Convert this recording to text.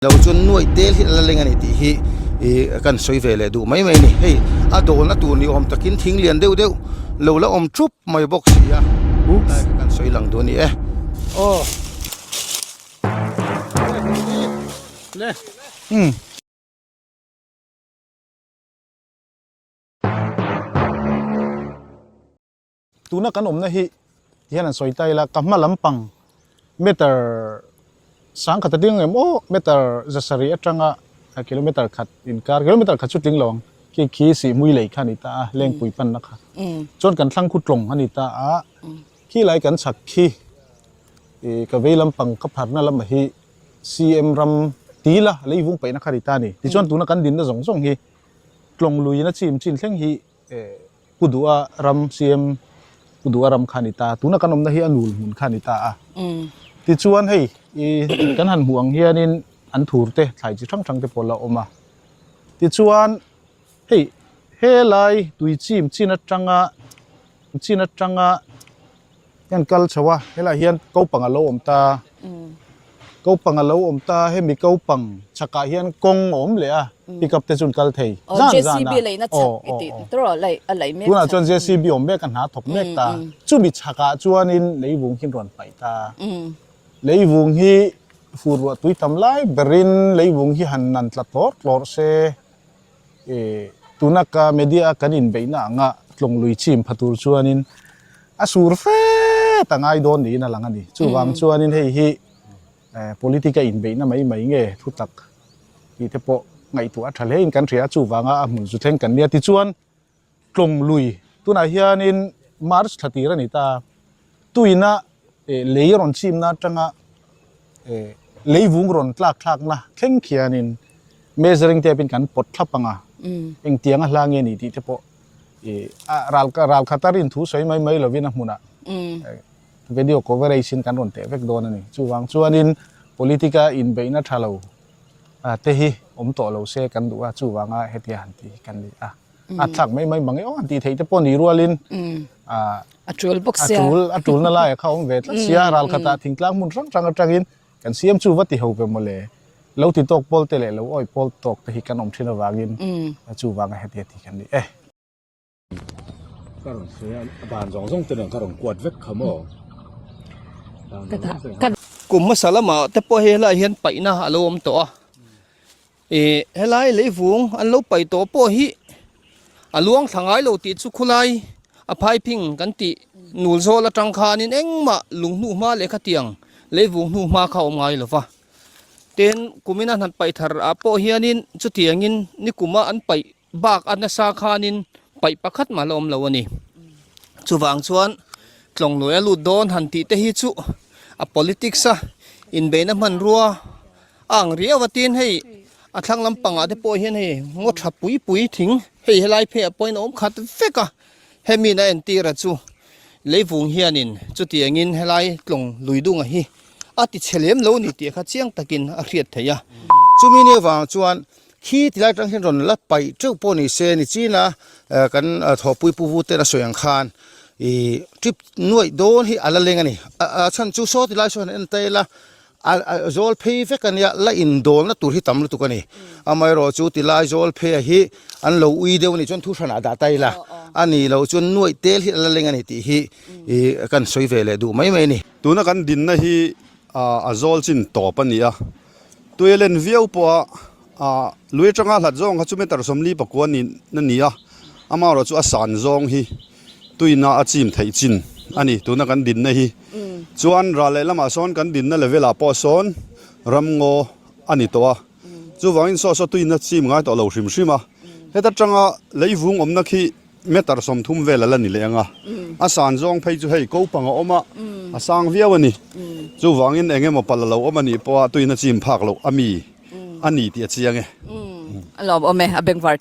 Lo chuan nuaih tel hi a la leng a ni tih hi ih kan sawi ve leh duh mai mai a ni. Hei a dawlna tur ni awm takin thing lian deuh deuh lo la awm thup mai bawk si a, lai kha kan sawi lang duh a ni e. Aw. Le. Umm. Tuna kan awmna hi tihian an sawi ta ila ka hma lampang meter sangkhat a ding ang em aw meter zasarih atanga kilometer khat inkar kilometer khat chu tling lo ang khi khi sihmui lei kha a ni ta a lengpui panna kha chuan kan thlang khu tlawng a ni ta a khi lai kan chhak khi ih ka vei lampang ka pharna lamah hi CM ram tila leivung paihna kha a ni ta a ni tichuan tuna kan dinna zawng zawng hi tlawng luiin a chim chin thleng hi. Pu Duha ram CM Pu Duha ram kha a ni ta a, tuna kan awmna hi a nul hmun kha a ni ta a. Tichuan hei i kan han hmuh ang hianin an thur te thlai chi hrang hrang te pawh la awm a. Tichuan hei helai tui chim chin atanga chin atanga Hian kal chho a, helaiah hian kopang a lo awm ta, kopang a lo awm ta, hemi kopang chhakah hian kawng a awm leh a, pickup te chu an kal thei zan zan a, aw aw aw, tunah chuan JCB awm mek a hna thawk mek ta, chumi chhakah chuanin leivung hi an rawn paih ta, leivung hi fur ruah tui tam lai berin leivung hi han nan tla tlawrh tlawrh se. Tuna ka media a kan inbeihna anga tlawng lui chim pha tur chuanin a sur fet a ngai dawn niin a lang a ni. Chuvang chuanin hei hi politic a inbeihna mai mai nge thu tak tih te pawh ngaihtuah a tha hle in kan hria a, chuvanga a hmun zu thleng kan nia. Tichuan tlawng lui tunah hianin March thla tir a ni ta, tuina lei rawn chimna atanga leivung rawn tlak thlakna thleng khianin measuring tape in kan pawt thlap ang a, engtiang a hla nge ni tih te pawh ral ral khat a rin thu sawi mai mai lovin a hmunah video coverage in kan rawn teh vek dawn a ni. Chuvang chuanin politic a inbeihna tha lo te hi awm tawh lo se kan duh a, chuvanga hetia han tih hi kan ni a. A thlak mai mai mang e aw han tih theih te pawh ni rualin a tul bawk sia. A tul a tulna laiah kha a awm ve tlat sia ral khatah thingtlang hmun hrang hrang atangin kan siam chu va ti ho ve mawle. Lo ti tawk pawl te leh lo awih pawl tawk te hi kan awm thin avangin chuvanga heti heti kan ni e. Ka rawn sawi a, a dan zawng zawng te nen ka rawn kuat vek kha maw? Kum hmasa lamah te pawh hei helaiah hian paihna a lo awm tawh a, ih helai leivung an lo paih tawh pawh hi a luang thla ngai lo tih chu khulai a phaiping kan tih nul zawl atang khanin engmah lung hnuh hma leh khatiang leivung hnuh hma kha a awm ngai lo va. Tin, kumina han paih thar ah pawh hianin chutiangin nikuma an paih Bak a nasa khanin paih pakhat mah la awm lo a ni. Chuvang chuan tlawngluai a lut dawn han tih te hi chu a politics a inbeihna hmanrua a ang riau a tin hei a thlang lampangah te pawh hian hei ngaw tha pui pui thing hei helai pheiah pawhin a awm khat vek a, hemi in a entir a chu leivung hianin chutiangin helai tlawng lui dunga hi a ti chhe lem lo ni tih kha chiang takin a hriat theih a. Chumi ni avang chuan Khi tilai atang hian rawn la paih teuh pawh ni se ni china kan thawhpui pu vu ten a sawi ang khan ih trip nuaih dawn hi a la leng a ni a chhan chu saw tilai saw han en ta ila a zawl phei vek a nia la indawlna tur hi tam lutuk a ni amaherawh chu tilai zawl phei a hi an lo ui deuh a nih chuan thu hranah dah ta ila a nih loh chuan nuaih tel hi a la leng a ni tih hi ih kan sawi ve leh duh mai mai a ni. Tuna kan dinna hi a zawl chin tawp a ni a. Tui a len viau pawh a, ah lui atanga hlat zawng kha chu meter 44 ni na ni a, amaherawh chu a san zawng hi tuina a chim theih chin a ni tuna kan dinna hi. Chuan ral leh lamah sawn kan dinna level ah pawh sawn ramngaw a ni tawh a, chuvangin saw saw tuina chim ngai tawh lo hrim hrim a, heta tanga leivung awmna khi Meter 30 vel a la ni leh ang a, a san zawng phei chu hei ko pang a awm a, a sang viau a ni. Chuvangin eng emaw palh a lo awm a nih pawha tuin a chim phak loh a mi a ni tih a chiang e. A lawm awm e, a bengvar.